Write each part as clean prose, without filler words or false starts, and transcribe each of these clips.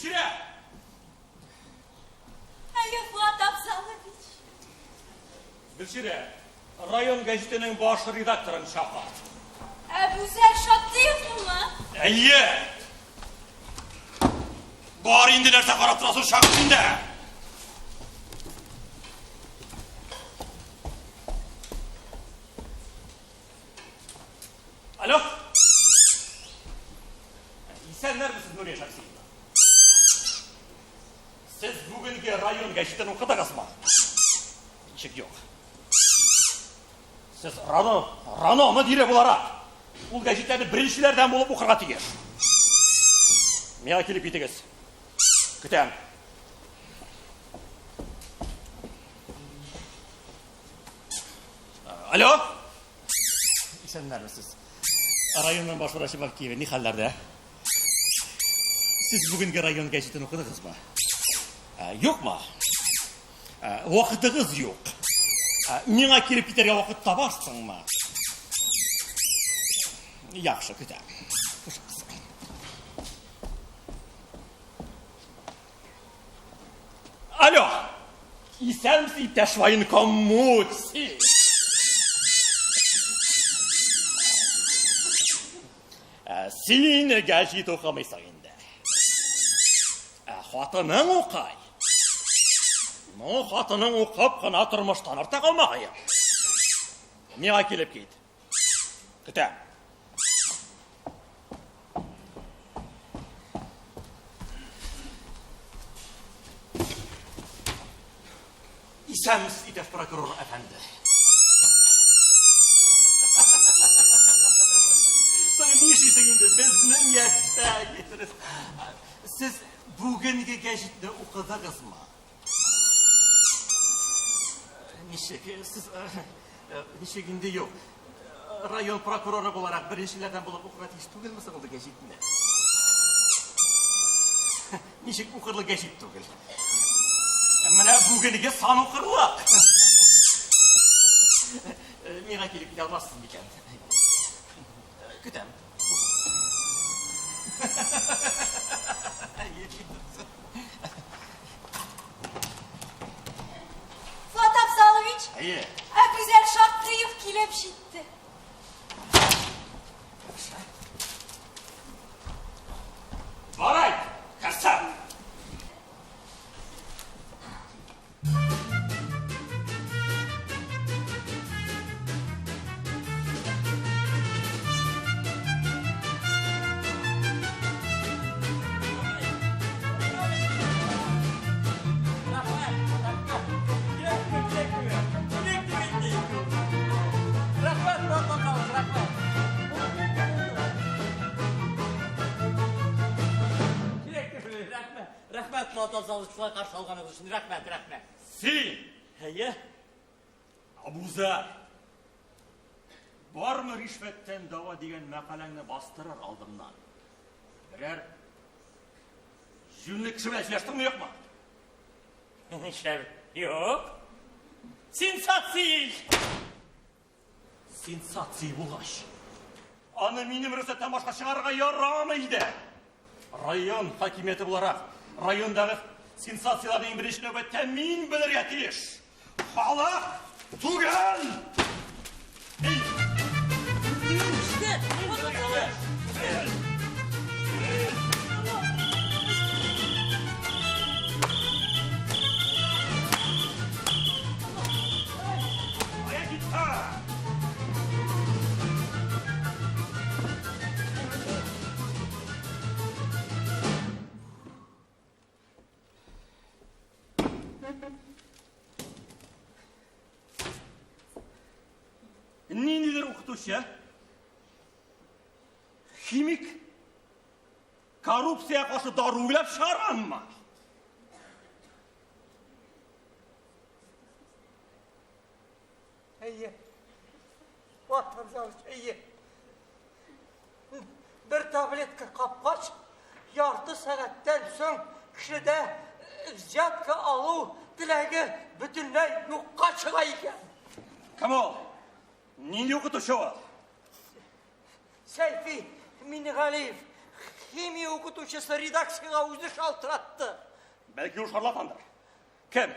Гөлчирә! Әйе, Фуат Абзалович. Гөлчирә, район гәҗитенең баш редакторын чакырт. Әбүзәр Шаттиевнымы? Әйе! Бар инде нәрсә карап торасың, чакырт инде! Алло! Исәннәрмесез, Нурия Шәмсиевна? Сез бүгенге район гәҗитен укыдыгызмы? Ничек юк? Сез рано, рано мөдире буларак, ул гәҗитләрне беренчеләрдән булып укырга тиеш. Миңа килеп китегез. Көтәм. Алло? Исәннәрмесез. Районның баш врачы Бакиева, ни хәлләрдә? Сез бүгенге район гәҗитен укыдыгызмы? Ә, юкмы? Ә, вакытыгыз юк. Ә, миңа килеп китәргә вакыт табасыңмы? Яхшы, көтәм. Хушыгыз. Алло! Исәнмесез, иптәш военком Мутси! Ә, син гәҗит укымыйсың инде. Ә хатының укый. Ну, хатының укып кына тормыштан артта калмагае. Миңа килеп кит. Көтәм. Исәнмесез, иптәш прокурор әфәнде. Соң нишлисең инде безнең яшьтә? Сез бүгенге гәҗитне укыдыгызмы? Ничек, сез ничек инде юк? Район прокуроры буларак беренчеләрдән булып укырга тиеш түгелме соң ул гәҗитне? Ничек укырлык гәҗит түгел? Менә бүгенге сан укырлык. Миңа килеп китә алмассыз микән? Көтәм. Фуат Абзалович, Әйе. Әбүзәр Шактыев килеп җитте. Барай, керсен. Рәхмәт, Фуат Абзалович, шулай каршы алганыгыз өчен. Рәхмәт, рәхмәт. Син! Әйе. Абуза! Бармы ришвәттән дава дигән мәкаләңне бастырыр алдыннан? Берәр җүнле кеше белән сөйләштеңме, юкмы? Нишләп? Юк. Сенсация ич! Сенсация булгач, аны минем рөхсәттән башка чыгарырга ярамый иде. Район хакимияте буларак, райондагы сенсацияләрне иң беренче нәүбәттә мин белергә тиеш. Халык түгел! Мин! Мин! Ниндидер укытучы, химик, коррупция каршы дару уйлап чыгарганмы? Әйе. Фуат Абзалович, әйе. Бер таблетка капкач, ярты сәгатьтән соң кешедә взятка алу теләге бөтенләй юкка чыга икән. Кем ул? Нинди укытучы ул? Сәйфи Минегалиев, Химия укытучысы редакциягә үзе шалтыратты. Бәлки ул шарлатандыр. Кем?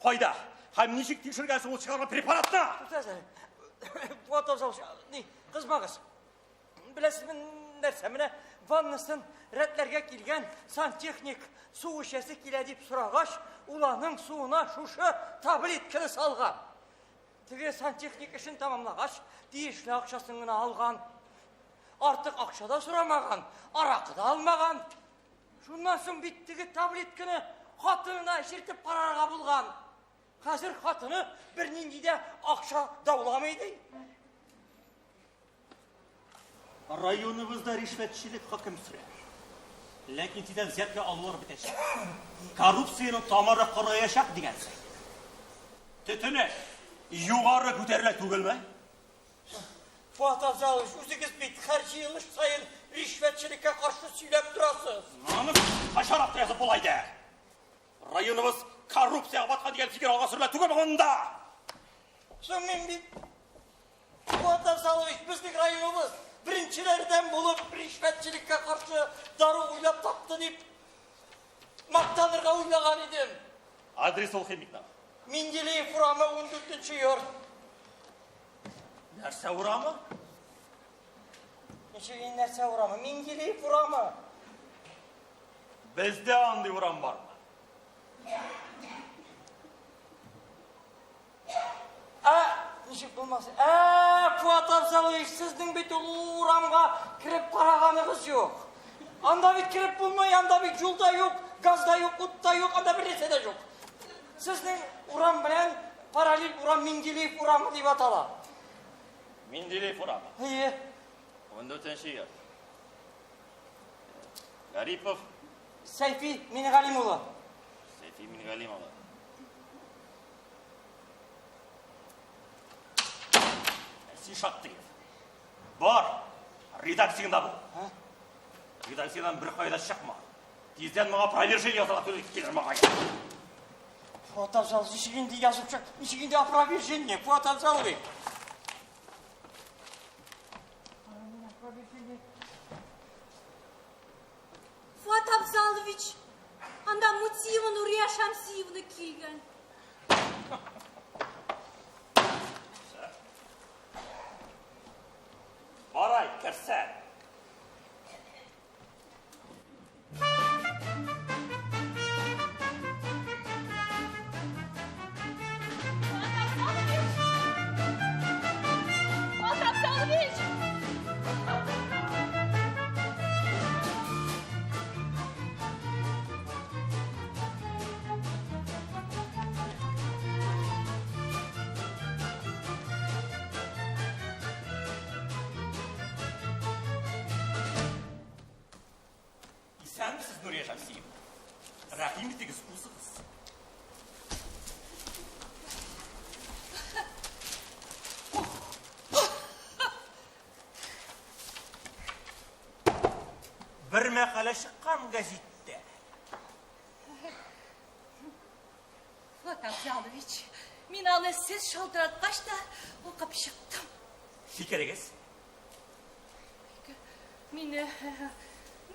Кайда? Һәм ничек тикшергән соң ул чыгарган препаратны? Туктагыз әле. Фуат Абзалович, ни, кызмагыз. Беләсезме нәрсә, менә ваннасын рәтләргә килгән сантехник су эчәсе килә дип сорагач, ул аның суына шушы таблетканы салган. Теге сантехник эшен тәмамлагач, тиешле акчасын гына алган. Артык акча да сорамаган, аракы да алмаган. Шуннан соң бит теге таблетканы хатынына эчертеп карарга булган. Хәзер хатыны бернинди дә акча дауламый ди. Районыбызда ришвәтчелек хөкем сөрә. Ләкин тиздән взятка алулар бетәчәк. Коррупциянең тамыры корыячак дигән сүз. Төтене югары күтәрелә түгелме? Фуат Абзалович, үзегез бит һәр җыелыш саен ришвәтчелеккә каршы сөйләп торасыз. Аны кайчанрак та язып була иде. Районыбыз коррупциягә баткан дигән фикер алга сөрелә түгелме монда? Соң мин бит Фуат Абзалович, безнең районыбыз беренчеләрдән булып ришвәтчелеккә каршы дару уйлап тапты дип мактанырга уйлаган идем. Адрес ул химикның. Менделеев урамы 14 нче йорт. Нәрсә урамы? Ничек инде нәрсә урамы? Менделеев урамы. Бездә андый урам бармы? Ә, ничек булмас? Ә, Фуат Абзалович, сезнең бит ул урамга кереп караганыгыз юк. Анда бит кереп булмый, анда бит юл да юк, газ да юк, ут та юк, анда бер нәрсә дә юк. Сезнең урам белән параллель урам Менделеев урамы дип атала. Менделеев урамы. Әйе. 14 йорт. Гарипов. Сәйфи Мингалим улы. Сәйфи Мингалим улы. Син Шаттыев. Бар, редакцияңдә бул. Редакциядән бер кая да чыкма. Тиздән моңа опровержение язарга туры килер мөгаен. Фуат Абзалович, ничек инде язып чык, ничек инде опровержение, Фуат Абзалович. Фуат Абзалович, анда Мутиева Нурия Шәмсиевна килгән. Барай, керсә. Фуат Абзалович! Исәнмесез, Нурия Шәмсиевна. Рәхим итегез, узыгыз. Бер мәкалә чыккан гәзиттә. Фуат Абзалович, мин аны сез шалтыраткач та укып чыктым. Фикерегез? Мин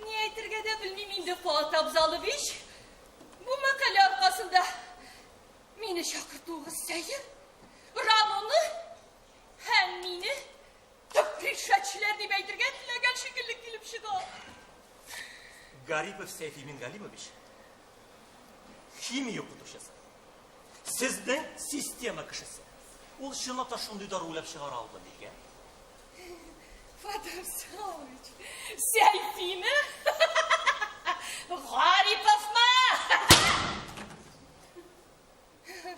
ни әйтергә дә белмим инде, Фуат Абзалович. Бу мәкалә аркасында мине чакыртуыгыз сәер. Рамоны һәм мине төп ришвәтчеләр дип әйтергә теләгән шикелле килеп чыга. Гарипов Сәйфи Мингалимович химия укытучысы. Сезнең система кешесе. Ул чынлап та шундый дару уйлап чыгара алды микән? Фуат Абзалович, Сәйфиме? Гариповмы?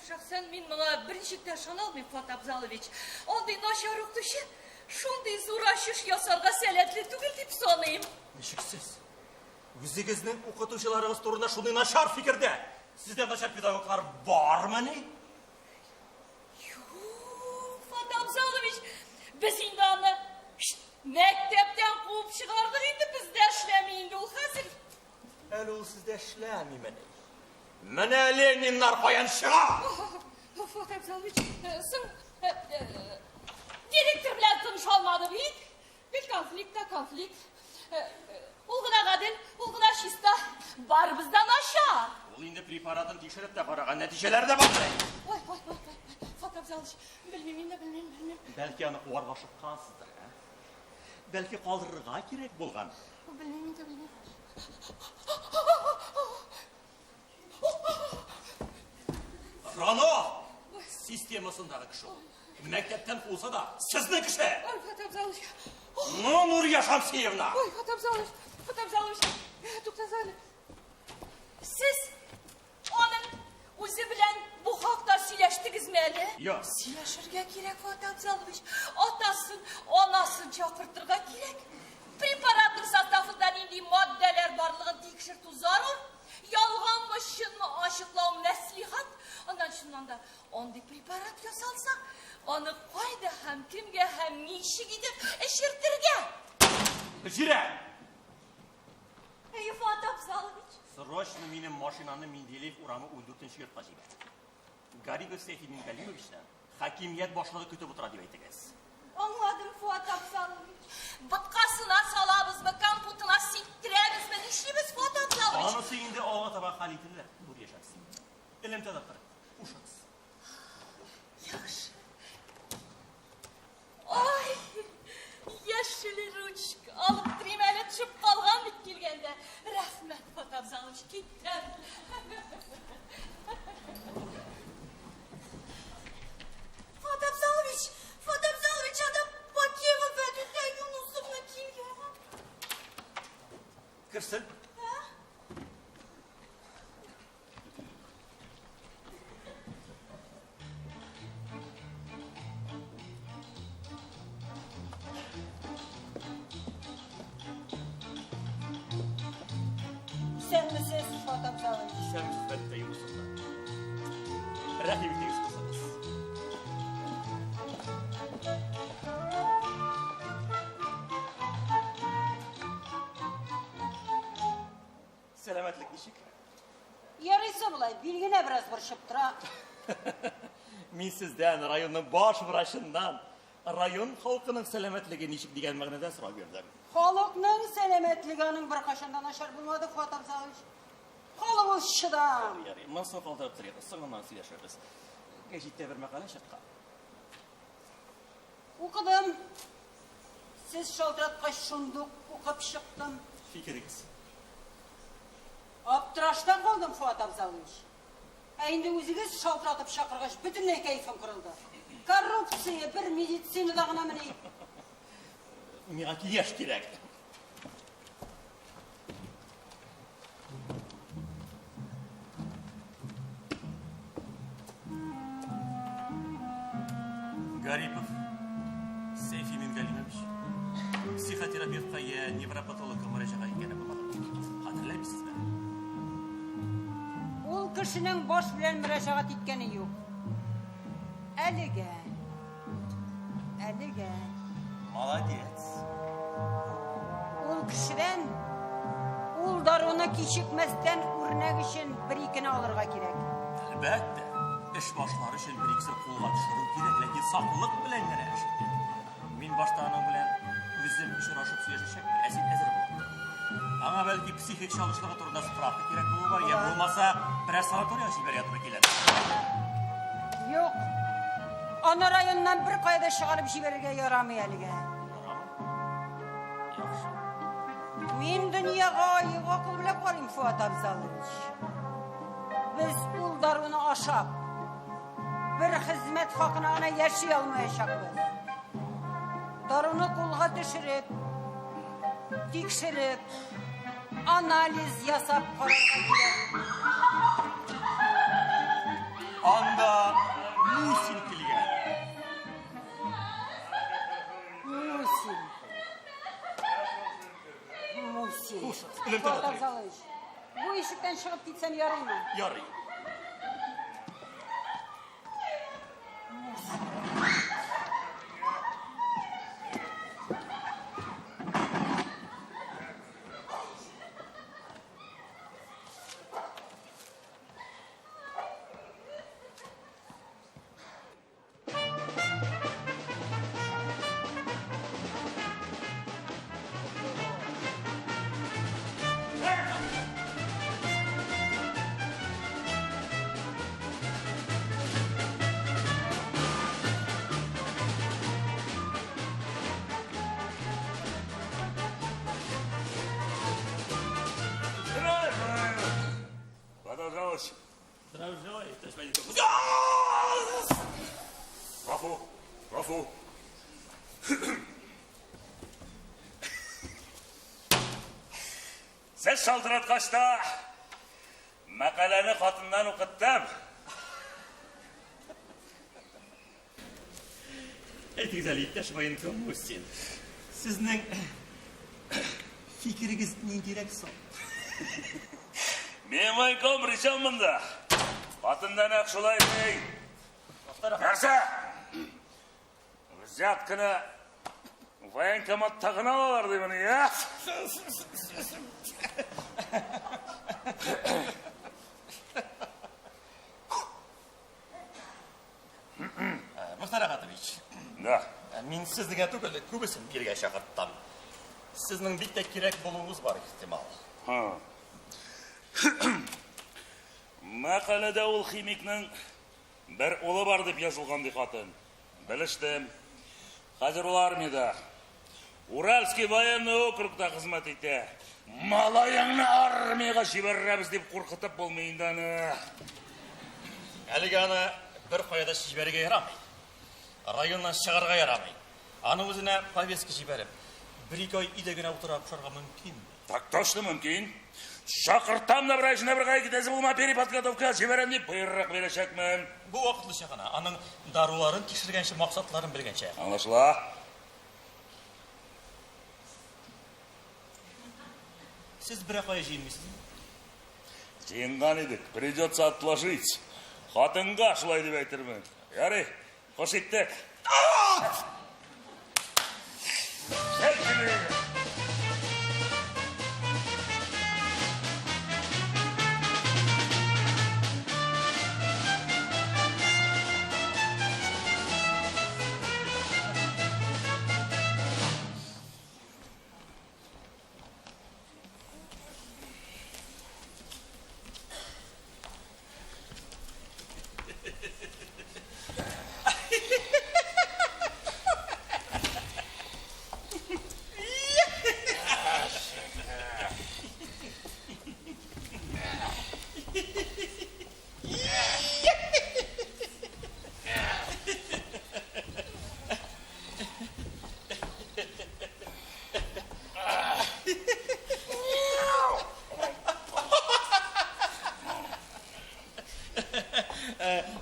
Шәхсән мин моңа берничек тә ышана алмыйм, Фуат Абзалович. Андый начар укытучы шундый зур ачыш ясарга сәләтле түгел дип саныйм. Ничек сез? Үзегезнең укытучыларыгыз турында шундый начар фикердә? Сездә начар педагоглар бармыни? Юк, Фуат Абзалович, без инде аны мәктәптән куып чыгардык инде, бездә эшләми инде ул хәзер. Әле ул сездә эшләмимени? Менә Лениннар каян чыга! Фуат Абзалович, соң директор белән тыныша алмады бит. Бит конфликт та конфликт. Ул гына Препаратын тикшереп тә караган, нәтиҗәләре дә бар. Ой, ой, ой, ой, Фат Абзалович, белмим инде, белмим, белмим. Бәлки аны куарга ашыккансыздыр, ә? Бәлки калдырырга кирәк булган. Белмим инде, белмим. Рано системасындагы кеше ул. Мәктәптән куылса да, сезнең кеше. Ой, Фат Абзалович. Ну, Нурия Шамсиевна. Ой, Фат Абзалович, Фат Абзалович, туктагыз әле. Сез аның үзе белән бу хакта сөйләштегезме әле? Юк. Сөйләшергә кирәк, Фат Абзалович. Атасын, анасын чакыртырга кирәк. Препаратның составында нинди матдәләр барлыгын тикшертү зарур. Ялганмы, чынмы ачыклау мәслихәт. Аннан чыннан да андый препарат ясалса, аны кайда һәм кемгә һәм ничек итеп эчертергә? Зирә! Әй, Фат Абзалович. Срочно минем машинаны Менделеев урамы 14 йортка җибәр. Гарипов Сәйфи Мингалимовичны хакимият башлыгы көтеп утыра дип әйтегез. Аңладым, Фуат Абзалович. Боткасына салабызмы, компотына сиптерәбезме, нишлибез, Фуат Абзалович? Анысы инде алга таба хәл ителер, Нурия Шәмсиевна. Элемтә дәфтәре. Хушыгыз. Яхшы. Ай, яшел ручка алып торыйм әле, төшеп калган бит килгәндә. Рәхмәт, Фуат Абзалович, киттем. Фуат Абзалович, Фуат Абзалович, анда Бакиева Вәдүдә Юнусовна килгән. Керсен. Исәнмесез, Фуат Абзалович. Исәнмесез, Вәдүдә Юнусовна. Рәхим итегез, кызыгыз. Сәламәтлек ничек? Ярыйсы болай, бил генә бераз борчып тора. Мин сездән, районның баш врачыннан, район халкының сәламәтлеге ничек дигән мәгънәдә сорап йөрдем. Халыкның сәламәтлеге аның беркайчан да начар булмады, Фуат Абзалович. Халык ул чыдам. Ярый, монысын калдырып торыйк, соңыннан сөйләшербез. Гәҗиттә бер мәкалә чыккан. Укыдым. Сез шалтыраткач шундук укып чыктым. Фикерегез? Аптырашта калдым, Фуат Абзалович. Ә инде үзегез шалтыратып чакыргач, бөтенләй кәефем кырылды. Коррупция бер медицинада гына мени. Миңа киңәш кирәк. Гарипов Сәйфи Мингалимович психотерапевтка я невропатологка мөрәҗәгать иткәне булган. Хәтерләмисезме? Ул кешенең баш белән мөрәҗәгать иткәне юк. Әлегә. Әлегә. Молодец. Ул кешедән ул даруны кичекмәстән үрнәк өчен бер-икене алырга кирәк. Әлбәттә, эш башлар өчен бер-икесен кулга төшерү кирәк, ләкин саклык белән генә эш итик. Мин башта аның белән үзем очрашып сөйләшәчәкмен, ә син әзер бул. Аңа бәлки психик чалышлыгы турында справка кирәк булуы бар, я булмаса, берәр санаторийга җибәрергә туры килер. Юк. Аны районнан бер кая да чыгарып җибәрергә ярамый әлегә. Ярамый? Яхшы. Мин дөньяга аек акыл белән карыйм, Фуат Абзалович. Без ул даруны ашап, бер хезмәт хакына гына яши алмаячакбыз. Даруны кулга төшереп, тикшереп, анализ ясап карарга кирәк. Анда Мусин килгән. Мусин. Мусин. Хушыгыз, элемтәдә Фуат торыйк. Абзалович, бу ишектән чыгып китсәм ярыймы? Ярый. Гафу. Сез шалтыраткач та мәкаләне хатыннан укыттым. Әйтегез әле, иптәш военком Мусин, сезнең фикерегез ниндирәк соң? Мин военком причем монда? Хатыннан ак шулай ди. Нәрсә? Взятканы военкоматта гына алалар ди моны, я? Мөхтәр Ахатович. Да. Мин сезне генә түгел, күбесен биргә чакырттым. Сезнең бик тә кирәк булуыгыз бар, ихтимал. Ха. Мәкаләдә ул химикның бер улы бар дип язылган ди хатын. Белештем. Хәзер ул армиядә. Уральский военный округта хезмәт итә. Малаеңны армиягә җибәрәбез дип куркытып булмый инде аны. Әлегә аны бер кая да җибәрергә ярамый. Районнан чыгарга ярамый. Аны үзенә повестка җибәреп, бер-ике ай өйдә генә утыра кушарга мөмкин. Так точно мөмкин. Чакыртам да бер ай эчендә бер китәсе булма переподготовка җибәрәм дип боерык бирәчәкмен. Бу вакытлыча гына, аның даруларын тикшергәнче, максатларын белгәнчә. Аңлашыла. Сез берәр кая җыенмыйсызмы? Җыенган идек, придется отложить. Хатынга шулай дип әйтермен. Ярый, хуш иттек.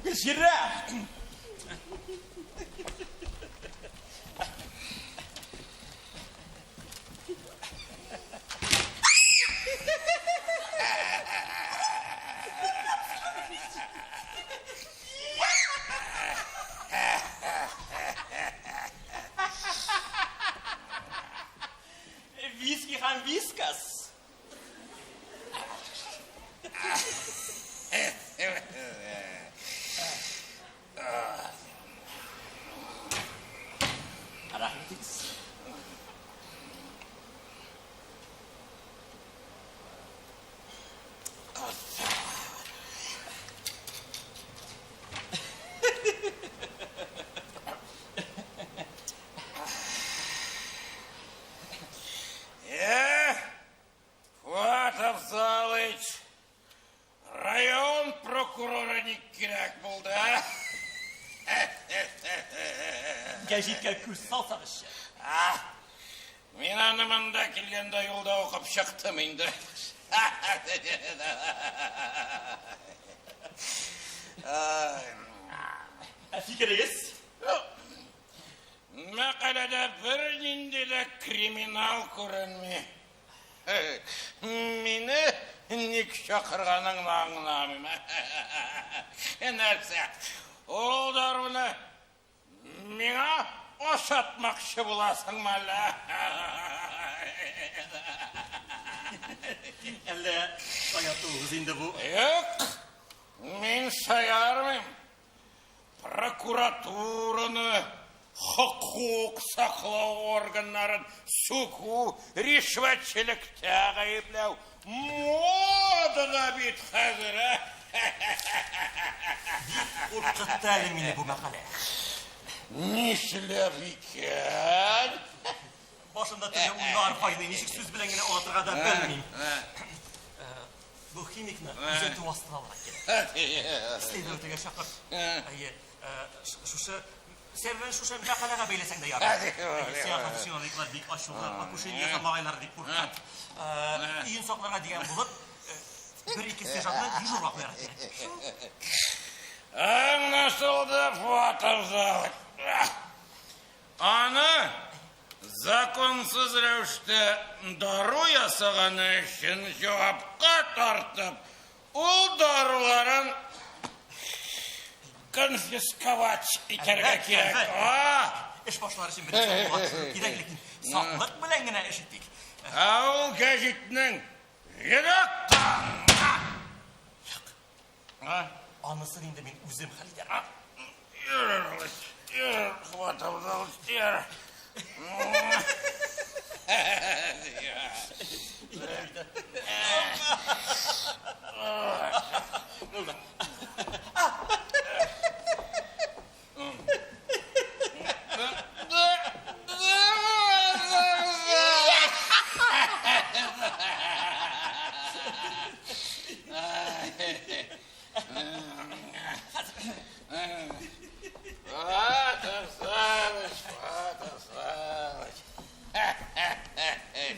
Гөлчирә! Виски һәм вискас. Рәхмәт итегез. Э, Фуат Афзалыч, район прокуроры ник кирәк булды, а? Гәҗиткә күз салсагызчы. А, мин аны монда килгәндә юлда укып чыктым инде. Ә фикерегез? Мәкаләдә бернинди дә криминал күренми. Мине ник чакырганыңны аңламыйм. Нәрсә? Ул даруны миңа ашатмакчы буласыңмы әллә? Әллә шаяртуыгыз инде бу? Юк, мин шаярмыйм. Прокуратураны, хокук саклау органнарын сүгү, ришвәтчелектә гаепләү модада бит хәзер, ә? Куркытты әле мине бу мәкалә. Нишләп икән? Башымда төрле уйлар кайный, ничек сүз белән генә аңлатырга да белмим. Бу химикны күзәтү астына алырга кирәк. Следовательгә чакыр. Әйе, шушы Сәбәбен шушы мәкаләгә бәйләсәң дә ярар. Сиңа хәзер чиновниклар бик ачулы, покушение ясамагайлар дип куркам. Өен сакларга дигән булып, бер-ике сержантны дежурга куярга кирәк. Аңлашылды, Фуат Абзалович. Аны законсыз рәвештә дару ясаганы өчен җавапка тартып, ул даруларын конфисковать итәргә кирәк. Эш башлар өчен беренче кулга төшерү кирәк, ләкин саклык белән генә эш итик. Ә ул гәҗитнең редакторы. Анысын инде мин үзем хәл итәрмен. Ярар, алайса. Ярар, Фуат Абзалович, ярар. Фуат Абзалович, Фуат Абзалович.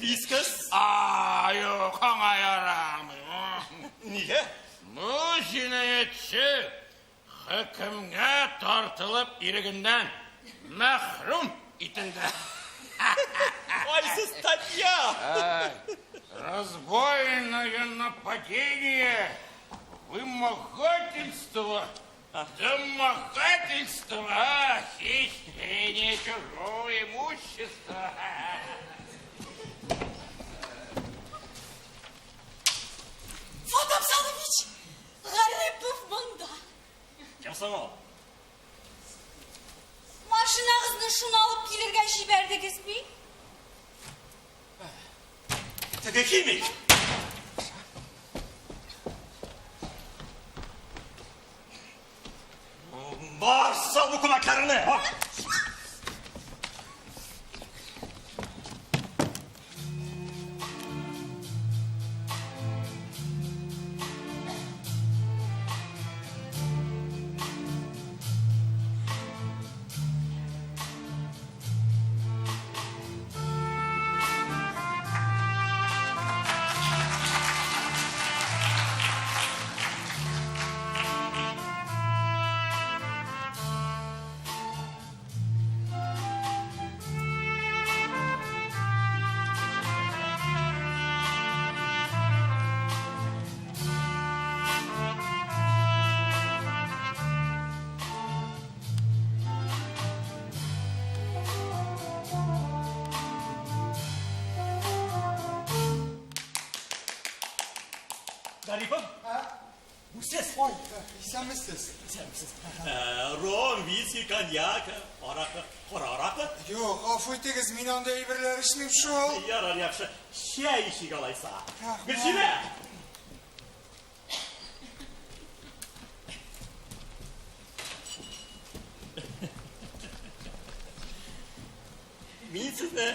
Вискас? А, юк, аңа ярамый. Нигә? Бу җинаятьче хөкемгә тартылып ирегеннән мәхрүм ителде. Айсыз статья! Разбойное нападение, вымогательство, домогательство, хищение чужого имущества. Фуат Абзалович, Гарипов монда. Кем соң ул? Машинагызны шуны алып килергә җибәрдегез бит? Теге химик! Бар, сал бу күмәкләреңне! Бар! Гарипов? Бу сез? Ой, исәнмесез. Исәнмесез. Ром, виски, коньяк, аракы, кара аракы. Юк, гафу итегез, мин андый әйберләр эчмим шул. Ярар, яхшы. Чәй эчик алайса. Рәхмәт. Гөлсинә! Мин сезне,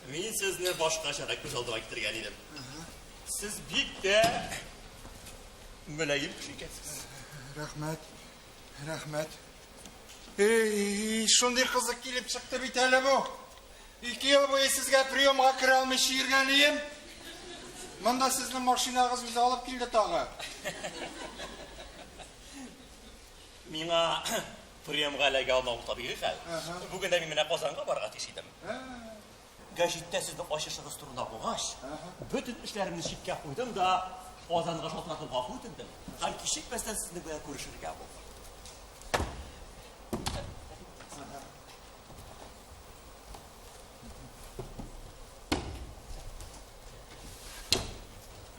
мин сезне башкачарак күз алдыма китергән идем. Сез бик тә мөлаем кеше икәнсез. Рәхмәт, рәхмәт. Эй, шундый кызык килеп чыкты бит әле бу. Ике ел буе сезгә приемга керә алмыйча йөргән идем. Монда сезнең машинагыз үзе алып килде тагы. Миңа приемга эләгә алмау табигый хәл. Бүген дә мин менә Казанга барырга тиеш идем. Гәҗиттә сезнең ачышыгыз турында укыгач, бөтен эшләремне читкә куйдым да Казанга шалтыратып гафу үтендем һәм кичекмәстән сезнең белән күрешергә булдым.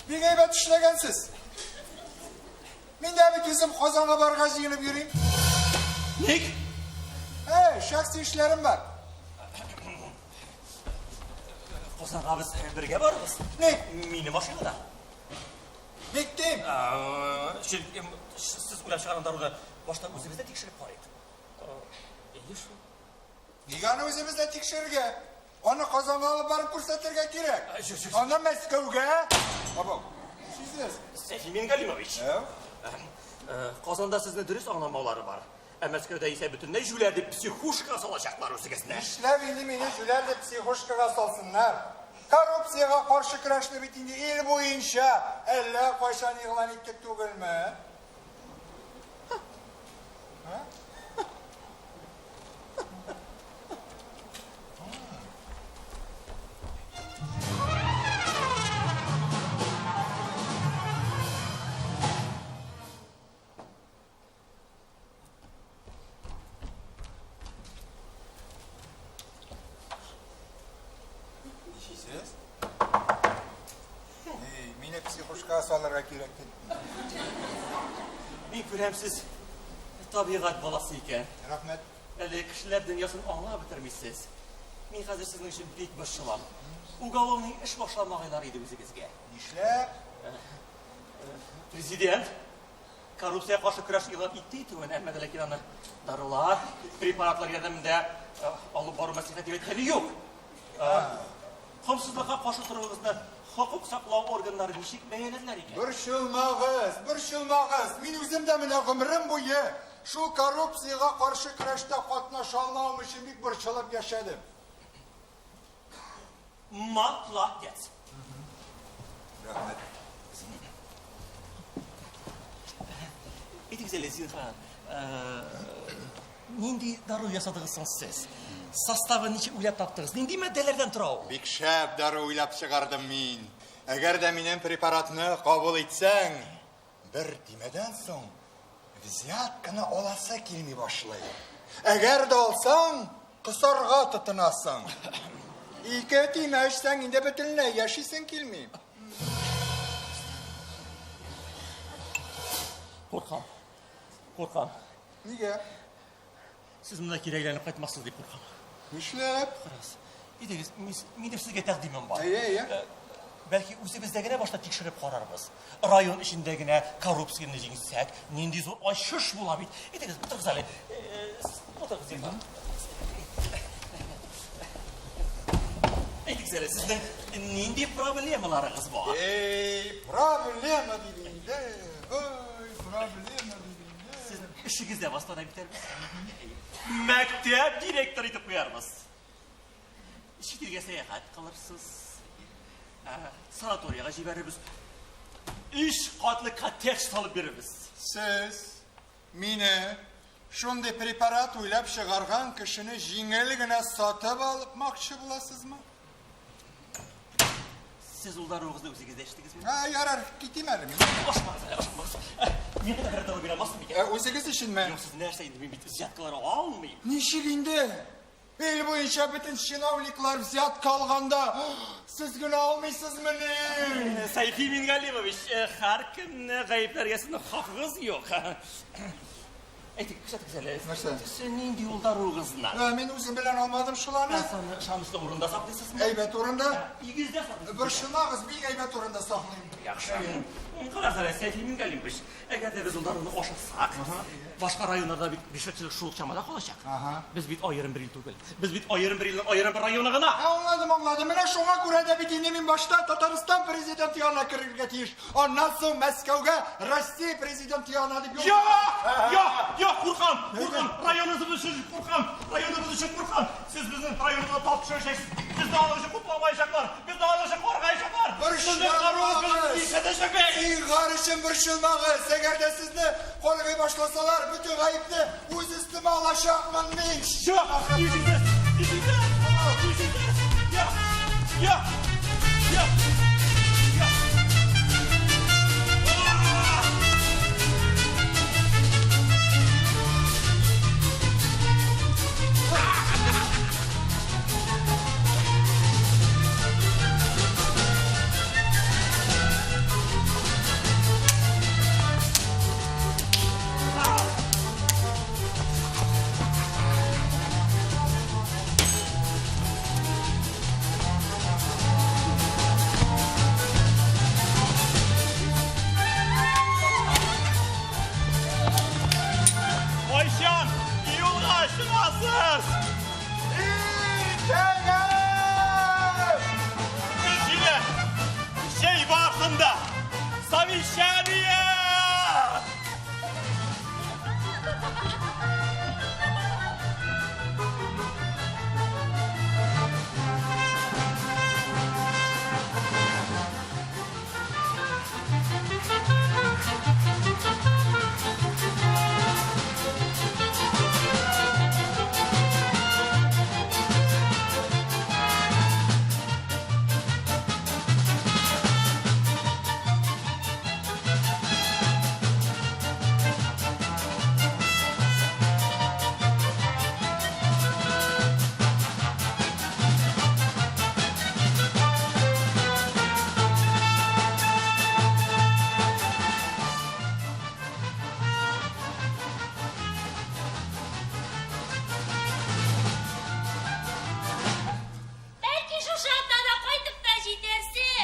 Бик әйбәт эшләгәнсез. Мин дә бит үзем Казанга барырга җыенып йөрим. Ник? Әй, шәхси эшләрем бар. Казанга без бергә барырбыз. Ник? Минем машинада. Ник дим? Чөнки сез уйлап чыгарган даруны башта үзебездә тикшереп карыйк. Әйе шул. Нигә аны үзебездә тикшерергә? Аны Казанга алып барып күрсәтергә кирәк. Аннан Мәскәүгә. Абау, нишлисез? Сәфи Мингалимович. Ә? Казанда сезне дөрес аңламаулары бар. Ә Мәскәүдә исә бөтенләй җүләр дип психушкага салачаклар үзегезне. Нишләп инде мине җүләр дип психушкага салсыннар? Коррупциягә каршы көрәшне бит инде ил буенча әллә кайчан игълан иттек түгелме? Ничисез? Эй, мине психушкага салырга кирәк дип. Мин күрәм, сез табигать баласы икән. Рәхмәт. Әле кешеләр дөньясын аңлап бетермисез. Мин хәзер сезнең өчен бик борчылам. Уголовный эш башламагайлар иде үзегезгә. Нишләп? Президент коррупциягә каршы көрәш игълан итте итүен, әмма дә ләкин аны дарулар, препаратлар ярдәмендә алып бару мәслихәт дип әйткәне юк. Комсызлыкка каршы торуыгызны хокук саклау органнары ничек бәяләделәр икән? Борчылмагыз, борчылмагыз. Мин үзем дә менә гомерем буе шул коррупциягә каршы көрәштә катнаша алмавым өчен бик борчылып яшәдем. Молодец. Рәхмәт. Әйтегез әле, зинһар, нинди дару ясадыгыз соң сез? Составын ничек уйлап таптыгыз? Нинди матдәләрдән тора ул? Бик шәп дару уйлап чыгардым мин. Әгәр дә минем препаратны кабул итсәң, бер тимәдән соң взятканы аласы килми башлый. Әгәр дә алсаң, косарга тотынасың. Ике тимә эчсәң, инде бөтенләй яшисең килми. Куркам. Куркам. Нигә? Сез монда кире әйләнеп кайтмассыз дип куркам. Нишләп? Карагыз. Әйдәгез, минем сезгә тәкъдимем бар. Әйе, әйе. Бәлки үзебездә генә башта тикшереп карарбыз. Район эчендә генә коррупцияне җиңсәк, нинди зур ачыш була бит. Әйдәгез, утырыгыз әле. Утырыгыз, зинһар. Әйтегез әле, сезнең нинди проблемаларыгыз бар? Эй, проблема дип инде. Ой, проблема дип инде. Сезнең эшегездә бастана битәрбез. Мәктәп директоры итеп куярбыз. Чит илгә сәяхәт кылырсыз. Санаториягә җибәрербез. Өч катлы коттедж салып бирербез. Сез мине шундый препарат уйлап чыгарган кешене җиңел генә сатып алып-макчы буласызмы? Сез ул даруыгызны үзегез дә эчтегезме? Ә, ярар, китим әле мин. Ашмагыз әле, ашмагыз. Миңа да бер дару бирә алмассызмы икән? Үзегез өченме? Юк, сез нәрсә инде, мин бит взяткалар алмыйм. Ничек инде? Ил буенча бөтен чиновниклар взятка алганда, сез генә алмыйсызмыни? Сәйфи Мингалимович, һәркемне гаепләргә сезнең хакыгыз юк. Әйтик, күрсәтегез әле. Нәрсә? Сез нинди ул даруыгызны? Мин үзем белән алмадым шул аны. Аны ышанычлы урында саклыйсызмы? Әйбәт урында. Өегездә саклыйсызмы? Борчылмагыз, бик әйбәт урында саклыйм. Яхшы. Карагыз әле, Сәйфи Мингалимович, әгәр дә без ул даруны ашасак, башка районнарда бит ришвәтчелек шул ук чамада калачак. Без бит аерым бер ил түгел. Без бит аерым бер илнең аерым бер районы гына. Аңладым, аңладым. Менә шуңа күрә дә бит инде мин башта Татарстан президенты янына керергә тиеш. Аннан соң Мәскәүгә Россия президенты янына дип юл. Юк! Юк! Юк, куркам! Куркам! Районыбыз өчен куркам! Районыбыз өчен куркам! Сез безнең районга тап төшерәчәксез. Безне аның өчен хупламаячаклар. Безне аның өчен каргаячаклар. Борчылмагыз! Зинһар өчен борчылмагыз! Әгәр дә сезне каргый башласалар, бөтен гаепне үз өстемә алачакмын мин. Юк! Ишетәсез! Ишетәсез! Ишетәсез! Юк! Юк! Юк! Юк! Кайчан юлга чыгасыз? Иртәгә! Без җилә җәй вакытында совещание!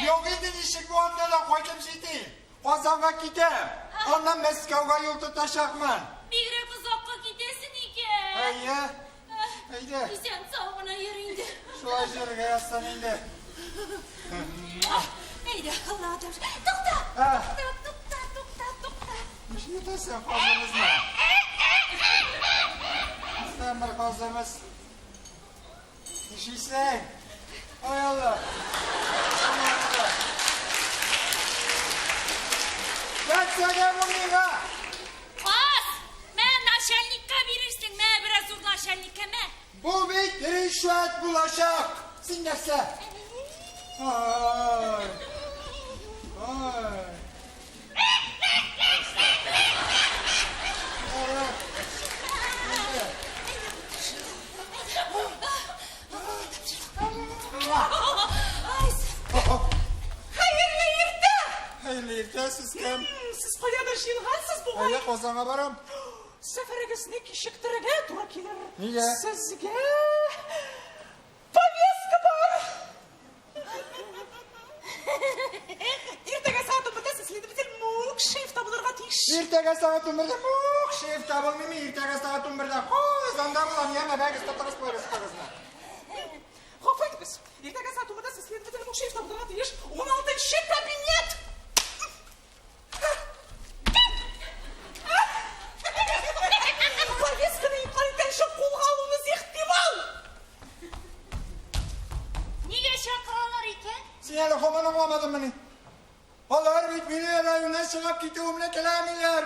Юк инде ничек бу атнада кайтып җитим. Казанга китәм. Аннан Мәскәүгә юл тотачакмын. Бигрәк озакка китәсең икән. Әйе. Әйдә. Исән сау гына йөр инде. Шулай йөрергә язсын инде. Әйдә, Аллага тапшыр. Тукта! Тукта, тукта, тукта, тукта. Нишләтәсең казыбызны? Бездән бер казыбыз. Нишлисең? Ай Алла. Нәрсәгә бу миңа? Каз! Мә, начальникка бирерсең, мә, бераз зур начальникка, мә. Бу бит ришвәт булачак. Син нәрсә? Ай. Ай. Хәерле иртә! Хәерле иртә, сез кем? Сез каядыр җыенгансыз бугай. Әйе, Казанга барам. Сәфәрегезне кичектерергә туры килер. Нигә? Сезгә повестка бар. Иртәгә сәгать 11-дә сез следователь Мукшиев табылырга тиеш. Иртәгә сәгать 11-дә Мукшиев табылмыймы? Иртәгә сәгать 11-дә Казанда булам. Яме, бәгез, тотыгыз повесткагызны. Гафу итегез. Иртәгә сәгать 11-дә сез следователь Мукшиев табылырга тиеш. 16-нчы кабинет. Повестканы инкарь иткәнче кулга алуныгыз ихтимал. Нигә чакыралар икән? Син әле һаман аңламадыңмыни? Алар бит мине районнан чыгып китүемне теләмиләр.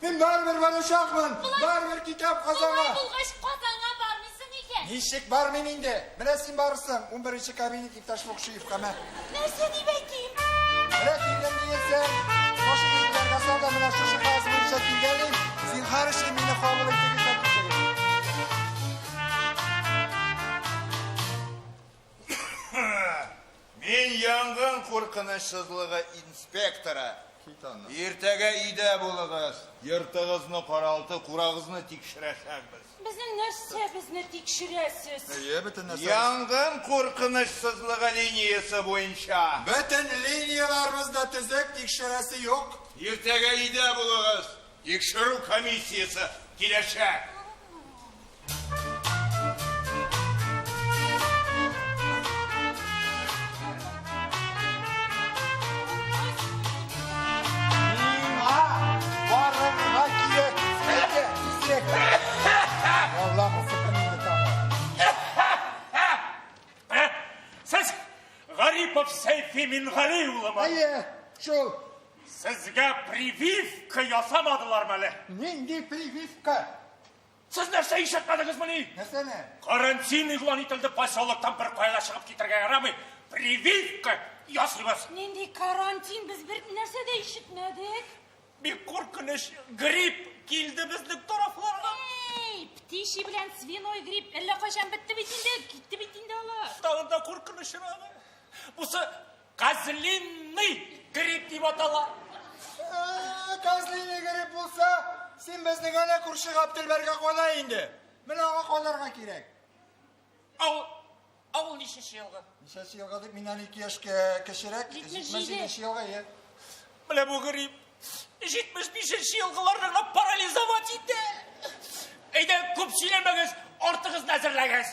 Мин барыбер барачакмын. Барыбер китәм Казанга. Болай булгач, Казанга бармыйсың икән. Ничек бармыйм инде? Менә син барырсың. 11 кабинет иптәш Мукшиевка мә. Нәрсә дип әйтим? Менә килдем диерсең. Башың игътибарга сал да менә шушы каз буенча килгән идем. Зинһар өчен мине кабул итегез дә китегез. Мин янгын куркынычсызлыгы инспекторы. Кит аннан. Иртәгә өйдә булыгыз. Йортыгызны, каралты, курагызны тикшерәчәкбез. Безнең нәрсәбезне тикшерәсез? Әйе, бөтен нәрсә. Янгын куркынычсызлыгы линиясе буенча. Бөтен линияләребез дә төзек, тикшерәсе юк. Иртәгә өйдә булыгыз. Тикшерү комиссиясе киләчәк. Миңа барырга кирәк. Әйдә, тизрәк. Аллаһ сукын инде тагы. Сез Гарипов Сәйфи Мингали улымы? Әйе, шул. Сезгә прививка ясамадылармы әле? Нинди прививка? Сез нәрсә ишетмәдегезмени? Нәрсәне? Карантин игълан ителде, поселоктан бер кая да чыгып китәргә ярамый. Прививка ясыйбыз. Нинди карантин? Без бер нәрсә дә ишетмәдек. Бик куркыныч грипп килде безнең тарафларга. Эй, птичий белән свиной грипп әллә кайчан бетте бит инде, китте бит инде алар. Тагын да куркынычрагы. Бусы козлиный грипп дип атала. Козлиный грипп булса, син безнең әнә күрше Габделбәргә кала инде. Менә аңа калырга кирәк. Ау, ау ничәнче елгы? Ничәнче елгы дип миннән 2 яшькә кечерәк, 77 елгы, әйе. Менә бу грипп 75 елгыларны гына парализовать итә. Әйдә, күп сөйләмәгез, артыгызны әзерләгез.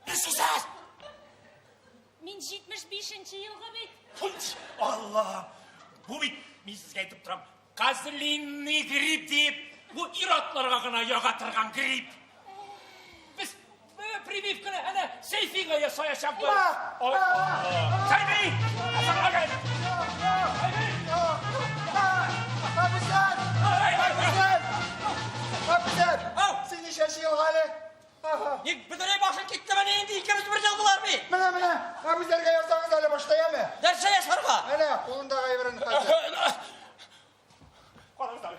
Нишлисез? Мин 75 елгы бит. Алла! Бу бит, мин сезгә әйтеп торам, козлиный грипп дип, бу ир-атларга гына яга торган грипп. Без прививканы әнә Сәйфигә ясаячакбыз. Сәйфи! Әзерләгез! Абзар! Абзар! Абзар! Син ничәнче елгы әле? Ник бөтенләй башың киттеме ни инде икебез бер елгылар бит. Менә, менә, Абзарга язсагыз әле башта, яме? Нәрсә ясарга? Әнә, кулындагы әйберен хәзер. Карагыз әле.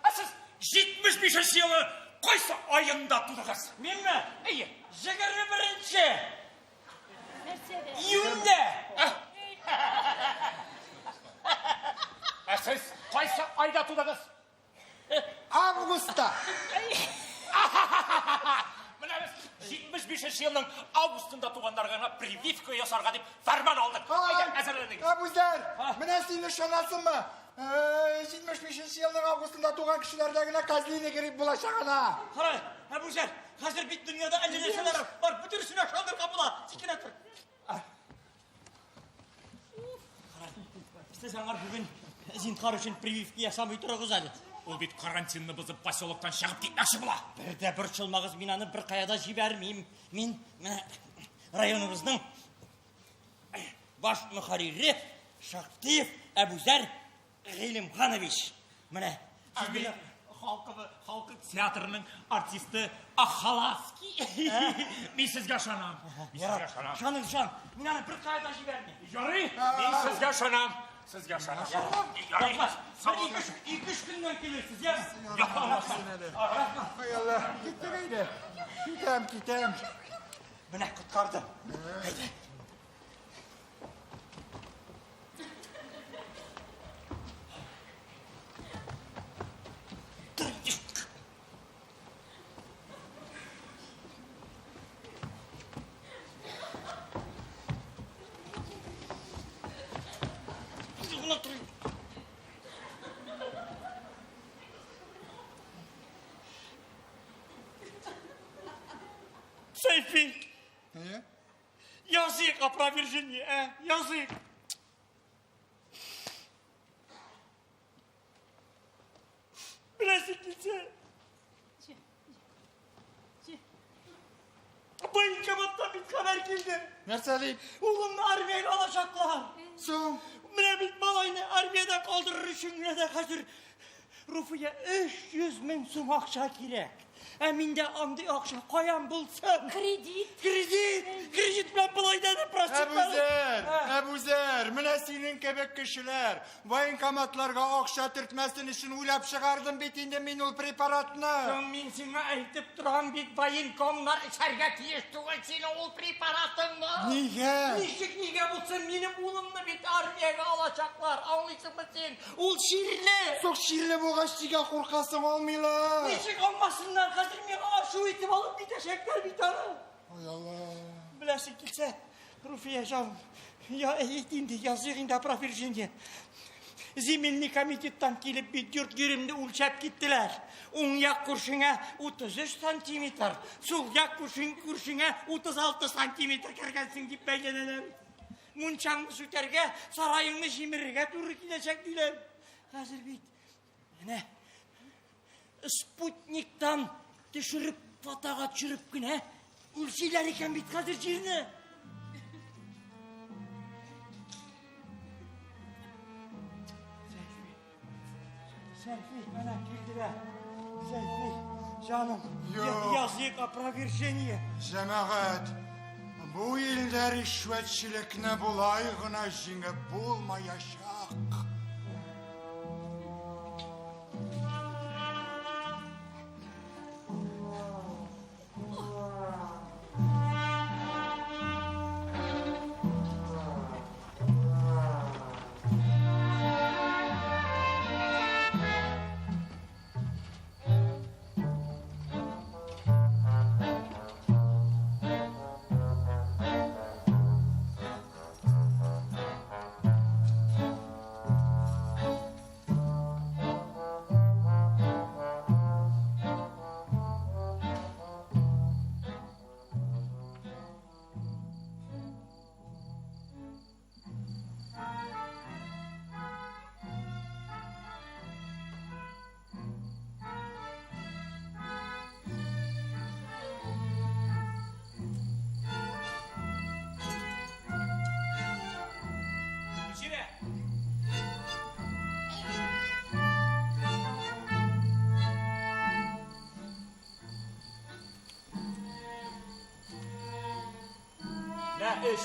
Ә сез 75 елы кайсы аенда тудыгыз? Минме? Әйе. 21 Нәрсәдә? июньдә. Ә сез кайсы айда тудыгыз? Августта. 75 елның августында туганнарга гына прививка ясарга дип фәрман алдык. Әйдә, әзерләнегез. Әбүзәр, менә син ышанасыңмы? 75 елның августында туган кешеләрдә генә козлиный грипп булачак ана. Кара, Әбүзәр, хәзер бит дөньяда әллә нәрсәләр бар, бөтенесенә ышанырга була. Тик кенә тор. Кара, сез аңар бүген зинһар өчен прививка ясамый торыгыз әле. Ул бит карантинны бозып поселоктан чыгып китмәкче була. Бер дә борчылмагыз, мин аны беркая да җибәрмим. Мин менә районыбызның баш мөхәррире Шактиев Әбүзәр Гыйлемханович. Менә сез мине халкы халкы театрының артисты Ахалаский. Мин сезгә ышанам. Мин сезгә ышанам. Ышаныгыз, ышан. Мин аны беркая да җибәрмим. Ярый, мин сезгә ышанам. Сезгә ышанам. Ярый. Бер ике-өч көннән килерсез, яме? Ай Алла, киттек әйдә. Китәм, китәм. Менә коткарды. Әйдә. Сәйфи! Язык опровержение, ә? Язык! Беләсең килсә. Военкоматтан бит хәбәр килде. Нәрсә дип? Улымны армиягә алачаклар. Соң? Менә бит малайны армиядән калдырыр өчен генә дә хәзер Руфия 300 мең сум акча кирәк. Ә миндә андый акча каян булсын? Кредит. Кредит! Кредит белән болай да процентлар. Әбүзәр, Әбүзәр, менә синең кебек кешеләр военкоматларга акча төртмәсен өчен уйлап чыгардым бит инде мин ул препаратны. Соң мин сиңа әйтеп торам бит, военкомнар эчәргә тиеш түгел синең ул препаратыңны. Нигә? Ничек нигә булсын, минем улымны бит армиягә алачаклар, аңлыйсыңмы син? Ул чирле! Соң чирле булгач нигә куркасың, алмыйлар? Ничек алмасыннар, хәзер миңа ачу итеп алып китәчәкләр бит аны. Ай Алла. Беләсең килсә, Руфия җаным, я әйт инде, языйк инде опровержение. Земельный комитеттан килеп бит йорт җиремне үлчәп киттеләр. Уң як күршеңә 33 сантиметр, сул як күршеңә 36 сантиметр кергәнсең дип бәйләнәләр. Мунчаңны сүтәргә, сараеңны җимерергә туры киләчәк диләр. Хәзер бит менә спутниктан төшереп, фотога төшереп кенә үлчиләр икән бит хәзер җирне. Сәйфи, Сәйфи, менә килделәр. Сәйфи, җаным, языйк опровержение. Җәмәгать, бу илдә ришвәтчелекне болай гына җиңеп булмаячак. Гөлчирә! Мә, эч.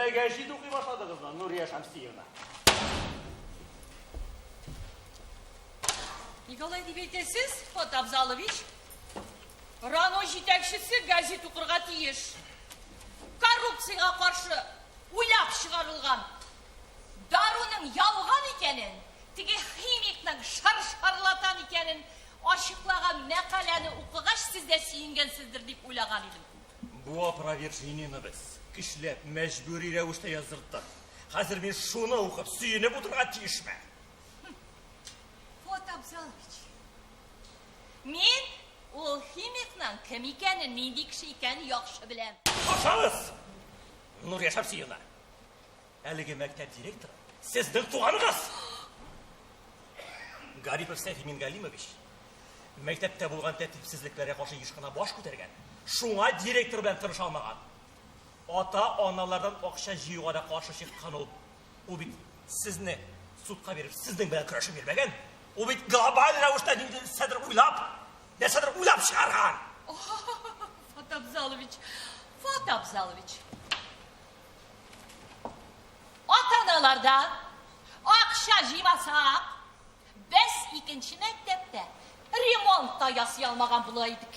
дә гәҗит укый башладыгызмы, Нурия Шәмсиевна? Ник алай дип әйтәсез, Фат Абзалович? РАНО җитәкчесе газет укырга тиеш. Коррупциягә каршы уйлап чыгарылган даруның ялган икәнен, теге химикның шар-шарлатан икәнен ачыклаган мәкаләне укыгач, сез дә сөенгәнсездер дип уйлаган идем. Бу опровержениене без көчләп, мәҗбүри рәвештә яздырттык. Хәзер мин шуны укып, сөенеп утырырга тиешме? Фуат Абзалович, мин ул химикның кем икәнен, нинди кеше икәнен яхшы беләм. Ашагыз! Нурия Шәмсиевна, әлеге мәктәп директоры сезнең туганыгыз! Гарипов Сәйфи Мингалимович мәктәптә булган тәртипсезлекләргә каршы еш кына баш күтәргән. Шуңа директор белән тырыша алмаган. Ата-аналардан акча җыюга да каршы чыккан ул. Ул бит сезне судка биреп, сезнең белән көрәшеп йөрмәгән. Ул бит глобаль рәвештә нәрсәдер уйлап, нәрсәдер уйлап чыгарган. Фат Абзалович, Фат Абзалович. Ата-аналардан акча җыймасак, без икенче мәктәптә ремонт та ясый алмаган була идек.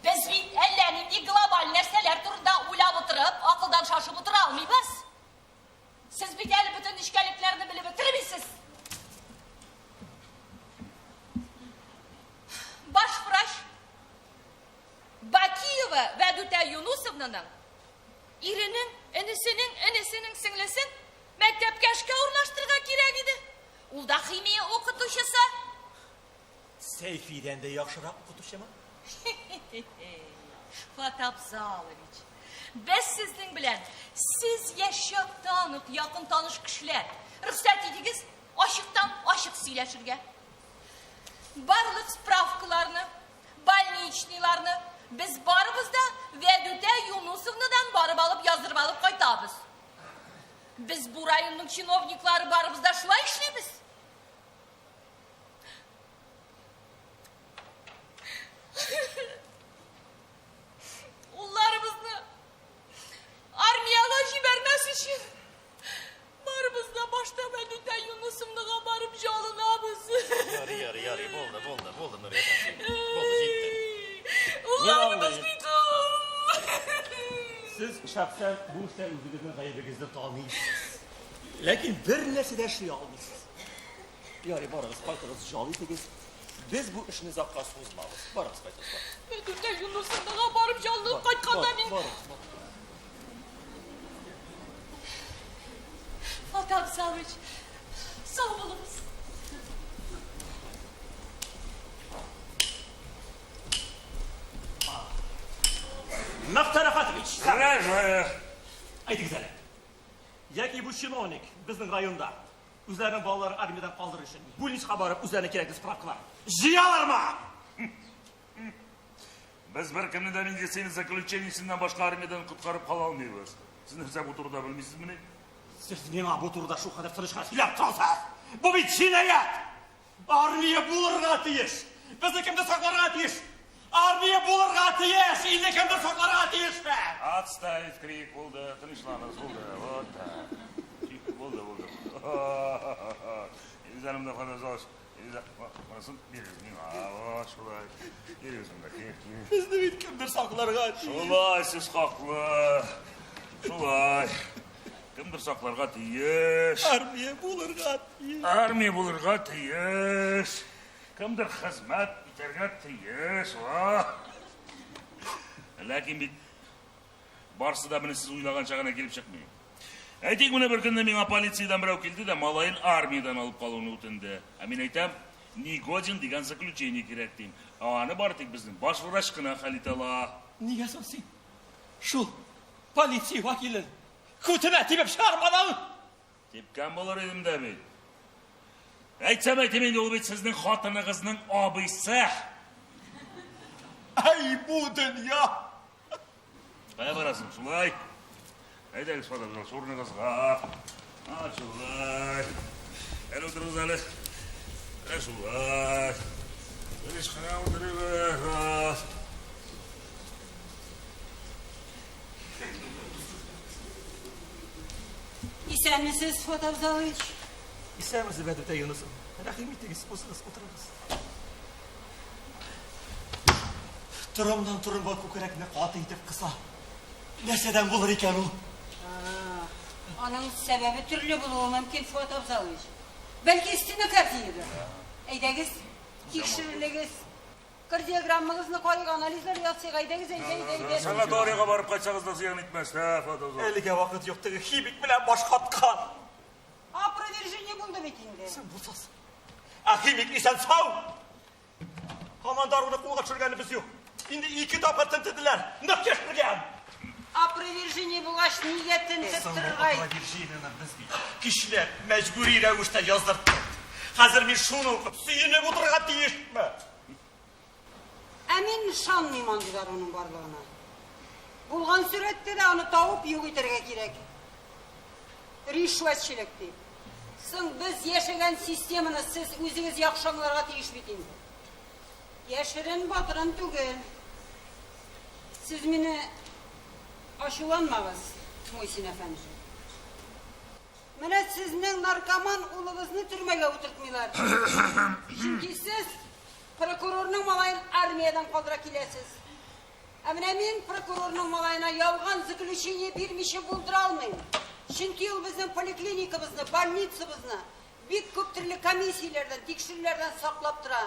Без бит әллә нинди глобаль нәрсәләр турында уйлап утырып, акылдан шашып утыра алмыйбыз. Сез бит әле бөтен нечкәлекләрне белеп бетермисез. Баш врач Бакиева Вәдүтә Юнусовнаның иренең, энесенең, энесенең сеңлесен мәктәпкә эшкә урнаштырырга кирәк иде. Ул да химия укытучысы. Сәйфидән дә яхшырак укытучымы? Фат Абзалович, без сезнең белән сез яшь чактан ук якын таныш кешеләр. Рөхсәт итегез, ачыктан ачык сөйләшергә. Барлык справкаларны, больничныйларны без барыбыз да Вәдүтә Юнусовнадан барып алып яздырып алып кайтабыз. Без бу районның чиновниклары барыбыз да шулай эшлибез. Улларыбызны армиягә җибәрмәс өчен барыбыз да башта Вәдүтә Юнусовнага барып җалынабыз. Ярый, ярый, ярый, булды, булды, булды, Нурия Шәмсиевна. Булды, җитте. Улларыбыз бит ул. Сез шәхсән бу эштә үзегезнең гаебегезне таныйсыз. Ләкин бер нәрсә дә эшли алмыйсыз. Ярый, барыгыз, кайтыгыз, җал итегез. Без бу эшне озакка сузмабыз. Барыгыз, кайтыгыз, барыгыз. Вәдүтә Юнусовнага барып җалынып кайтканда мин... Барыгыз, барыгыз. Фат Абзалович, сау булыгыз. Мөхтәр Әхәтович! Рәжә! Әйтегез әле. Яки бу чиновник безнең районда үзләренең балаларын армиядән калдырыр өчен больницага барып үзләренә кирәкле справкалар җыялармы? Без беркемне дә медицина заключениесеннән башка армиядән коткарып кала алмыйбыз. Сез нәрсә бу турыда белмисезмени? Сез миңа бу турыда шулкадәр тыныч кына сөйләп торасыз. Бу бит җинаять! Армия булырга тиеш! Безне кемдер сакларга тиеш! Армия булырга тиеш! Илне кемдер сакларга тиешме? Отставить крик, булды, тынычланыгыз, булды. Вот так. Булды, булды. Илзаным да фаназош. Монысын бирегез миңа. Вот шулай. Бирегез монда, кил, кил. Безне бит кемдер сакларга тиеш. Шулай, сез хаклы. Шулай. Кемдер сакларга тиеш. Армия булырга тиеш. Армия булырга тиеш. Кемдер хезмәт итәргә тиеш. Ләкин бит барысы да менә сез уйлаганча гына килеп чыкмый. Әйтик, менә бер көнне миңа полициядән берәү килде дә малаен армиядән алып калуны үтенде. Ә мин әйтәм, не годен дигән заключение кирәк дим. Ә аны бары тик безнең баш врач кына хәл итә ала. Нигә соң син шул полиция вәкилен күтенә тибеп чыгармадың? Типкән булыр идем дә бит. Әйтсәм әйтим инде, ул бит сезнең хатыныгызның абыйсы. Әй, бу дөнья! Кая барасың, шулай? Әйдәгез, Фатыйх, урыныгызга. А, шулай. Әле утырыгыз әле. Ә, шулай. Тыныч кына утырыгыз. Исәнмесез, Фуат Абзалович. Исәнмесез, Вәдүтә Юнысовна. Рәхим итегез, узыгыз, утырыгыз. Торымнан торымга күкрәкне каты итеп кыса. Нәрсәдән булыр икән ул? Аның сәбәбе төрле булуы мөмкин, Фуат Абзалович. Бәлки стенокардиядер. Әйдәгез, тикшерелегез. Кардиограммагызны карыйк, анализлар ясыйк. Әйдәгез, әйдә, әйдә, әйдә. Санаторийга барып кайтсагыз да зыян итмәс, ә, Фуат Абзалович. Әлегә вакыт юк, теге химик белән баш каткан. Опровержение булды бит инде. Син булсасың. Ә химик исән-сау. Һаман даруны кулга төшергәнебез юк. Инде ике тапкыр тентеделәр. Нык яшергән. Опровержение булгач, нигә тентеп торырга? Опровержениене без бит көчләп, мәҗбүри рәвештә яздырттык. Хәзер мин шуны укып, сөенеп утырырга тиешме? Ә мин ышанмыйм андый даруның барлыгына. Булган сурәттә дә аны табып юк итәргә кирәк. Ришвәтчелек дип. Соң без яшәгән системаны сез үзегез яхшы аңларга тиеш бит инде. Яшерен батырын түгел. Сез мине ачуланмагыз, Мусин әфәнде. Менә сезнең наркоман улыгызны төрмәгә утыртмыйлар. Чөнки сез прокурорның малаен армиядән калдыра киләсез. Ә менә мин прокурорның малаена ялган заключение бирмичә булдыра алмыйм. Чөнки ул безнең поликлиникабызны, больницабызны бик күп төрле комиссияләрдән, тикшерүләрдән саклап тора.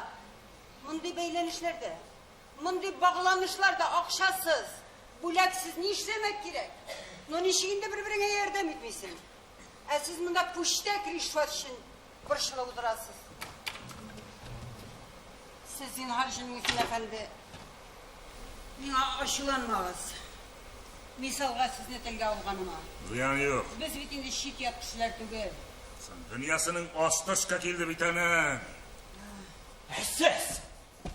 Мондый бәйләнешләрдә, мондый багланышларда акчасыз, бүләксез ни эшләмәк кирәк? Ну ничек инде бер-береңә ярдәм итмисең? Ә сез монда пүчтәк ришвәт өчен борчылып утырасыз. Сез зинһар өчен Мусин әфәнде, миңа ачуланмагыз. Мисалга сезне телгә алганыма. Зыян юк. Без бит инде чит-ят кешеләр түгел. Соң дөньясының асты өскә килде бит аның. Ә сез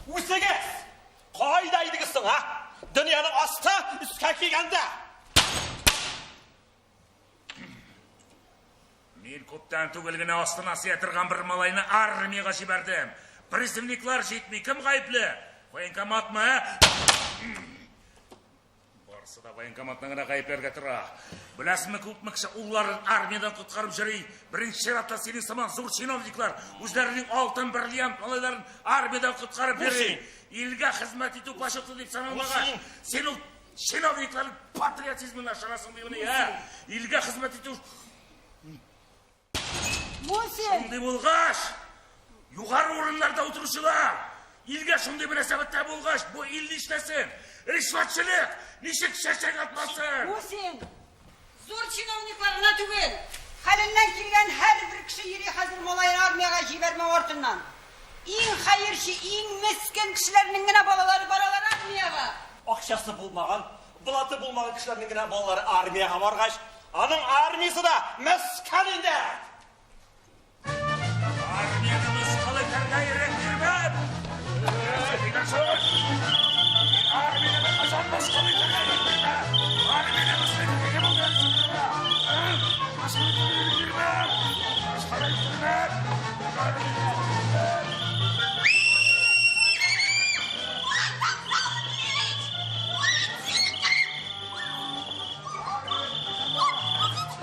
үзегез кайда идегез соң, а? Дөньяның асты өскә килгәндә. Мин күптән түгел генә астына сыя торган бер малайны армиягә җибәрдем. Призывниклар җитми, кем гаепле? Военкоматмы, ә? Барысы да военкоматны гына гаепләргә тора. Беләсезме, күпме кеше улларын армиядән коткарып йөри? Беренче чиратта синең сыман зур чиновниклар үзләренең алтын бриллиант малайларын армиядән коткарып йөри. Илгә хезмәт итү почетлы дип саналмагач, син ул чиновникларның патриотизмына ышанасың димени, ә? Илгә хезмәт итү Мусин! Шундый булгач, югары урыннарда утыручылар, илгә шундый мөнәсәбәттә булгач, бу ил нишләсен? Ришвәтчелек ничек чәчәк атмасын? Мусин! Зур чиновниклар гына түгел, хәленнән килгән һәрбер кеше йөри хәзер малаен армиягә җибәрмәү артыннан. Иң хәерче, иң мескен кешеләрнең генә балалары баралар армиягә. Акчасы булмаган, блаты булмаган кешеләрнең генә балалары армиягә баргач, аның армиясе дә мескен инде! Армияне мыскыл итәргә ирек бирмәм! Нәрсә дигән сүз? Мин армияне беркайчан мыскыл итәргә ирек бирмәм! Армияне мыскыл итәргә кем булды? Мыскыл итәргә ирек бирмәм! Мыскыл иттермәм!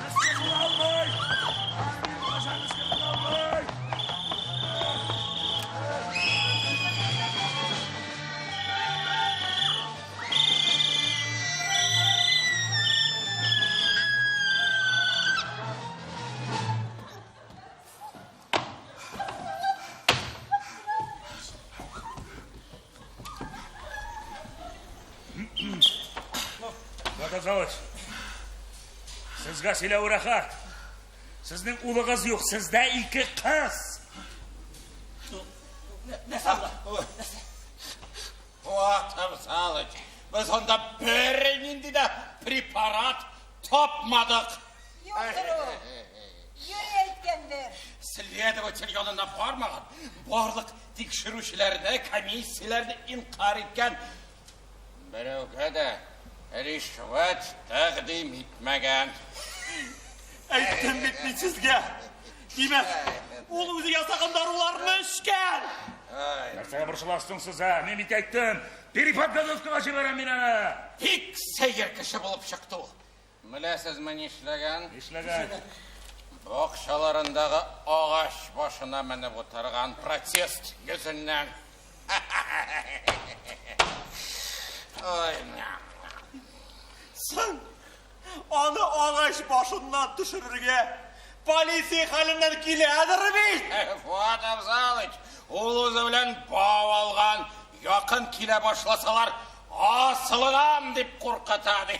Өскә кула алмый! Армияне беркайчан өскә кула алмый! Оказалось, сезгә сөйләве рәхәт. Сезнең улыгыз юк, сездә ике кыз. Нәрсә анда? Фуат Абзалыч, без анда бернинди дә препарат тапмадык. Юктыр ул. Йөри әйткәндер. Следователь янына бармаган, барлык тикшерүчеләрне, комиссияләрне инкарь иткән. Берәүгә дә ришвәт тәкъдим итмәгән. Әйттем бит мин сезгә. Димәк, ул үзе ясаган даруларны эчкән. Нәрсәгә борчыласың сез, ә? Мин бит әйттем, переподготовкага җибәрәм мин аны. Бик сәер кеше булып чыкты ул. Беләсезме нишләгән? Нишләгән? Бакчаларындагы агач башына менеп утырган протест йөзеннән. Ой, Соң, аны агач башыннан төшерергә полиция хәленнән киләдер бит! Фуат Абзалыч, ул үзе белән бау алган, якын килә башласалар, асылынам дип куркыта, ди.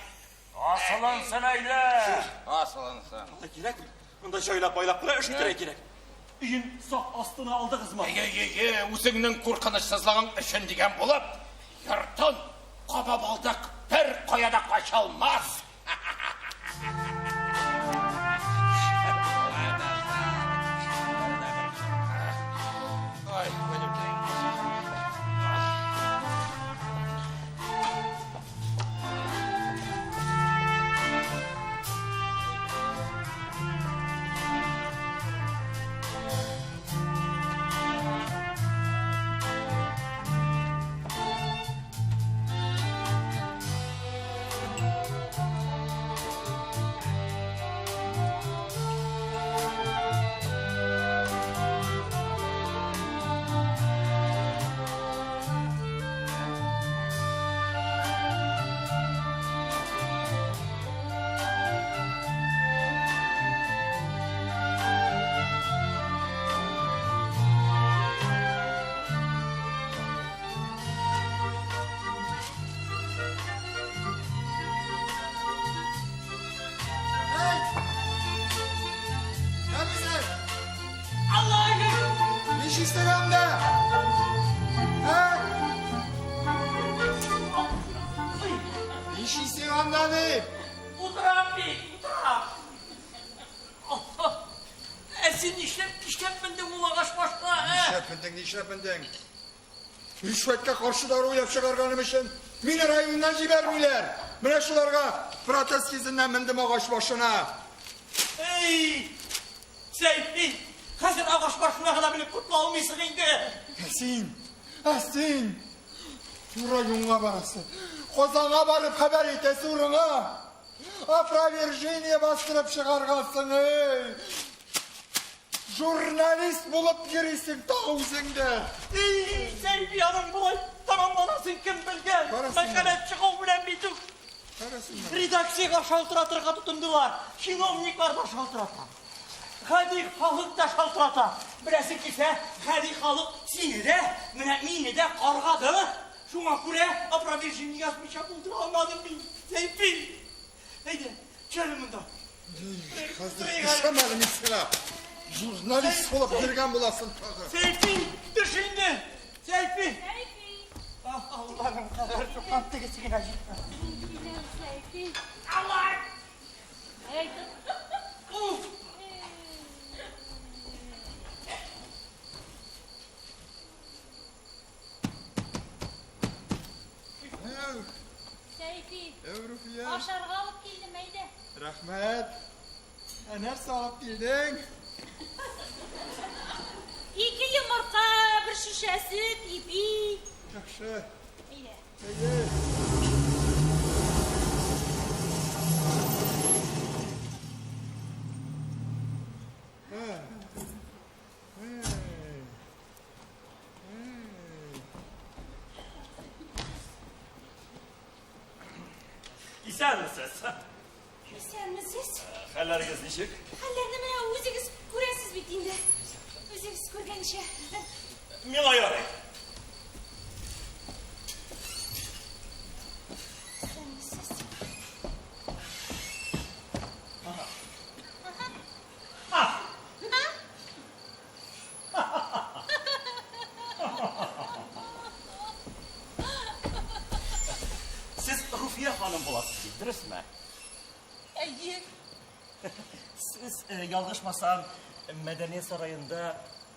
Асылынсын әйдә! Асылынсын. Алай кирәк, монда җайлап-байлап кына эш итәргә кирәк. Өен сак астына алдыгызмы? Әйе, әйе, үзеңнең куркынычсызлыгың өчен дигән булып, йортын кабап алдык, бер кая да кача алмас. Ой, Эй! Кәмисең? Ниш истәгәндә? Ә? Ниш истәгәндә ди? Утырам бит, утырам. Ә син нишләп, нишләп мендең ул агач башына, ә? Нишләп мендең, нишләп мендең? Ришвәткә каршы дару уйлап чыгарганым өчен мине районнан җибәрмиләр. Менә шуларга протест йөзеннән мендем агач башына. Эй, Сәйфи, хәзер агач башына гына менеп котыла алмыйсың инде. Ә син, ә син районга барасы. Казанга барып хәбәр итәсе урынга опровержение бастырып чыгаргансың, эй! Журналист булып йөрисең тагы үзең дә. Эй, Сәйфи, аның болай тәмамланасын кем белгән? Мәкалә чыгу белән бит үк. Редакциягә шалтыратырга тотындылар. Чиновниклар да шалтырата. Гади халык та шалтырата. Беләсең килсә, гади халык сине дә, менә мине дә каргады. Шуңа күрә опровержение язмыйча булдыра алмадым мин. Сәйфи! Әйдә, төш әле монда. Хәзер төшәм әле мин сиңа. Журналист булып йөргән буласың тагы. Сәйфи, төш инде. Сәйфи. Ах, Алланың кадәр суккан тегесе генә җитмәде. Сәйфи. Алай! Әй. Уф! Сәйфи. Руфия. Ашарга алып килдем, әйдә. Рәхмәт. Ә нәрсә алып килдең? Ике йомырка, бер шешә сөт, ипи. Яхшы. Әйдә. Әйе. Исәнмесез. Исәнмесез. Хәлләрегез ничек? Хәлләрне менә үзегез күрәсез бит инде. Үзегез күргәнчә. Миңа ярый. Исәнмесез. Сез Руфия ханым буласыз бит, дөресме? Әйе. Сез, ялгышмасам, мәдәният сараенда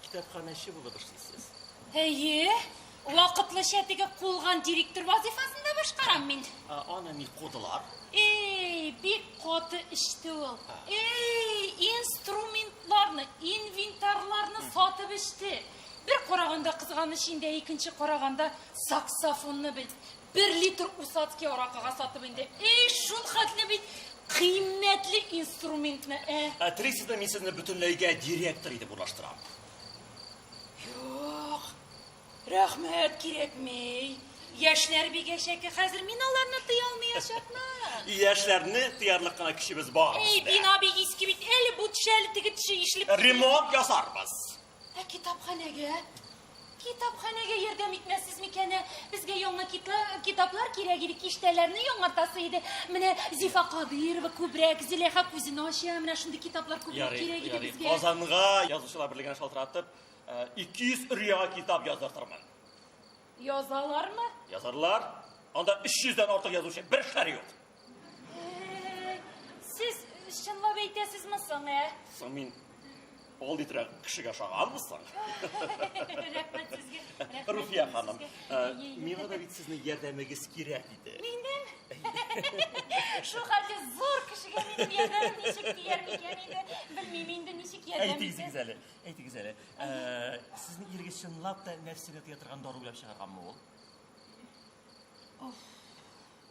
китапханәче булып эшлисез. Әйе, вакытлыча теге кулган директор вазифасын да башкарам мин. Ә, Аны ни кудылар? Эй, бик каты эчте ул. Эй, инструментларны, инвентарьларны сатып эчте. Бер караганда кызганыч инде, икенче караганда саксофонны бит бер литр усадский аракыга сатып инде. Эй, шул хәтле бит кыйммәтле инструментны, ә? Ә трестта мин сезне бөтенләйгә директор итеп урнаштырам. Юк, рәхмәт, кирәкми. Яшьләр бик әшәке, хәзер мин аларны тыя алмаячакмын. Яшьләрне тыярлык кына көчебез бар. Эй, бина бик иске бит, әле бу төшә, әле теге төшә ишелеп. Ремонт ясарбыз. Ә китапханәгә? Китапханәгә ярдәм итмәссез микән? Ә? Безгә яңа китаплар кирәк иде, киштәләрне яңартасы иде. Менә Зифа Кадыйрова күбрәк, Зөләйха күзен ача, менә шундый китаплар күбрәк кирәк иде безгә. Казанга язучылар берлегенә шалтыратып, 200 өр-яңа китап яздыртырмын. Язалармы? Язарлар. Анда 300 дән артык язучы, бер эшләре юк. Сез чынлап әйтәсезме соң, ә? Соң мин алдый торган кешегә ошаганмы соң? Рәхмәт сезгә. Рәхмәт Руфия ханым, сезгә. миңа да бит сезнең ярдәмегез кирәк иде. Минем? Шул хәтле зур кешегә минем ярдәмем ничек тияр микән инде? Белмим инде ничек ярдәм Әйтегез әле, әйтегез әле. Сезнең ирегез чынлап та нәфсене тыя торган дару уйлап чыгарганмы ул?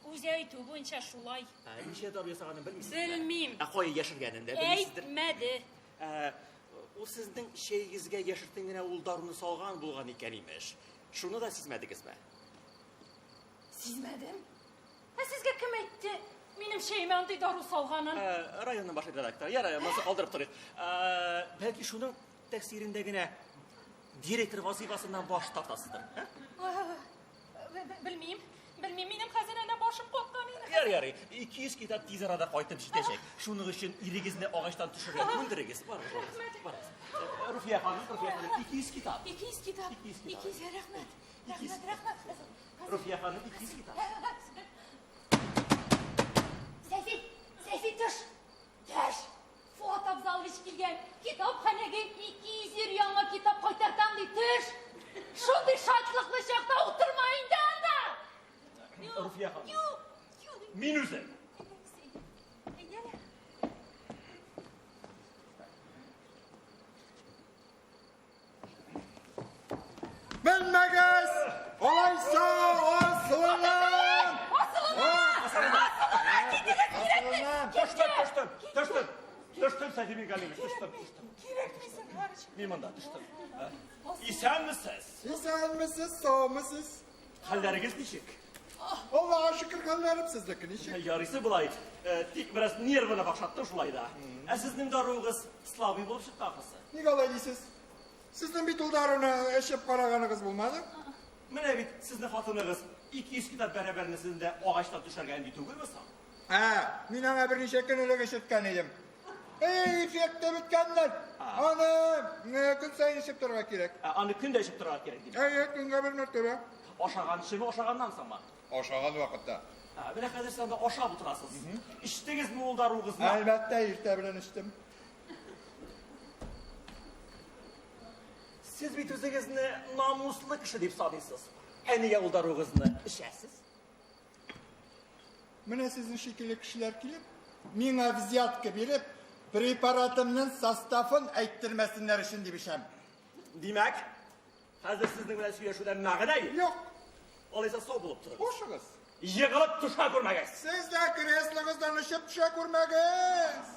Үзе әйтү буенча шулай. Ә, ничә дару ясаганын белмисезме? Белмим. Ә кая яшергәнен дә белмисездер. Әйтмәде. Ә, ул сезнең чәегезгә яшертен генә ул даруны салган булган икән, имеш. Шуны да сизмәдегезме? Сизмәдем. Ә сезгә кем әйтте? Минем чәемә андый дару салганын. Ә, районның баш редакторы. Ярай, монысы калдырып торыйк. Ә, бәлки шуның тәэсирендә генә директор вазыйфасыннан баш тартасыздыр. Ә? Белмим. Белмим, минем хәзер әнә башым каткан инде. Ярый, ярый. 200 китап тиз арада кайтып җитәчәк. Шуның өчен ирегезне агачтан төшерергә күндерегез. Барыгыз, барыгыз. Барыгыз. Руфия ханым, Руфия ханым, 200 китап. 200 китап. 200 китап. 200, рәхмәт. Рәхмәт, рәхмәт. Руфия ханым, 200 китап. Сәйфи, Сәйфи, төш. Төш. Фуат Абзалович килгән. Китапханәгә 200 өр-яңа китап кайтартам ди. Төш. Шундый шатлыклы чакта утырма инде анда. Руфия ханым. Юк, юк. Мин үзем. Әйдә. Белмәгез! Алайса асылынам! Асылына! Асылына! Китегез, кирәкми! Төштем, төштем, төштем. Төштем, Сәйфи Мингалиевич, төштем, төштем. Кирәкми зинһар өчен. Мин монда төштем. Исәнмесез? Исәнмесез, саумысыз? Хәлләрегез ничек? Аллага шөкер, хәлләрем сезнеке ничек? Ярыйсы болай. Тик бераз нервыны какшатты шулай да. Ә сезнең даруыгыз слабый булып чыкты ахрысы. Ник алай дисез? Сезнең бит ул даруны эчеп караганыгыз булмады. Менә бит сезнең хатыныгыз 200 китап бәрабәренә сезне дә агачтан төшәргә өнди түгелме соң? Ә, мин аңа берничә көн элек эчерткән идем. Эй, эффекты беткәннәр. Аны көн саен эчеп торырга кирәк. Ә, аны көн дә эчеп торырга кирәк дим. Әйе, көнгә бер мәртәбә. Ашаганчымы, ашаганнан соңмы? Ашаган вакытта. Ә, менә хәзер сез анда ашап утырасыз. Эчтегезме ул даруыгызны? Әлбәттә, иртә белән эчтем. Сез бит үзегезне намуслы кеше дип саныйсыз. Ә нигә ул даруыгызны эчәсез? Менә сезнең шикелле кешеләр килеп, миңа взятка биреп, препаратымның составын әйттермәсеннәр өчен дип эчәм. Димәк, хәзер сезнең белән сөйләшүдән мәгънә юк. Юк. Алайса сау булып торыгыз. Хушыгыз. Егылып төшә күрмәгез. Сез дә креслогыздан очып төшә күрмәгез.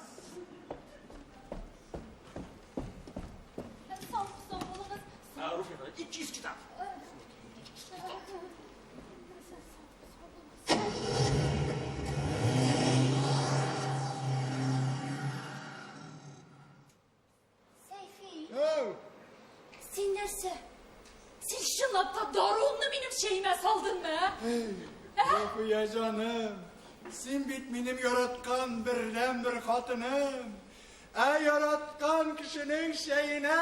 Сау, сау булыгыз. Ә, Руфия ханым, 200 китап. Сәйфи. Әү. Син нәрсә? Син чынлап та даруыңны минем чәемә салдыңмы, ә? Руфия җаным, син бит минем яраткан бердәнбер хатыным. Ә яраткан кешенең чәенә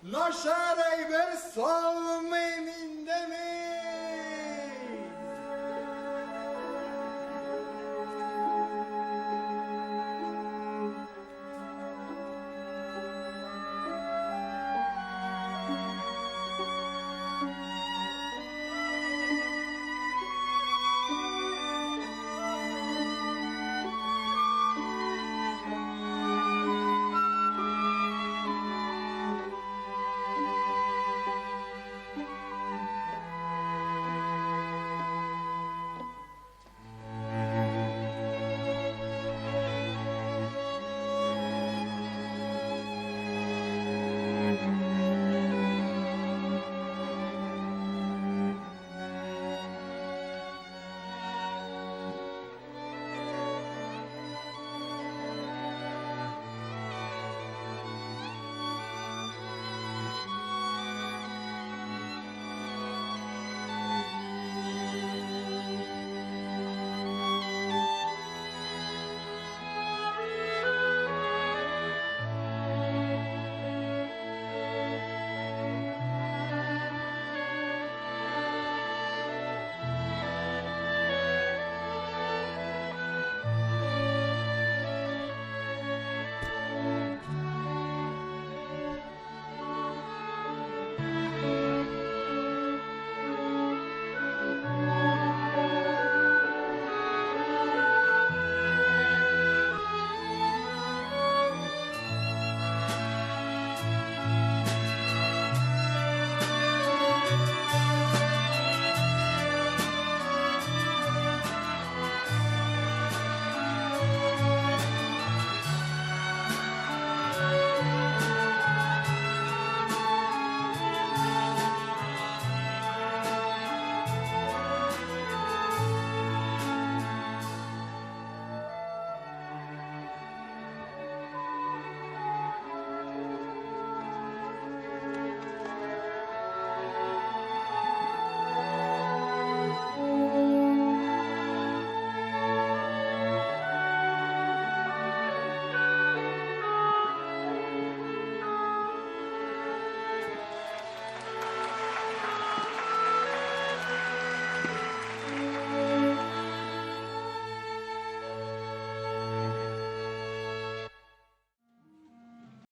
начар әйбер салмыйм инде мин.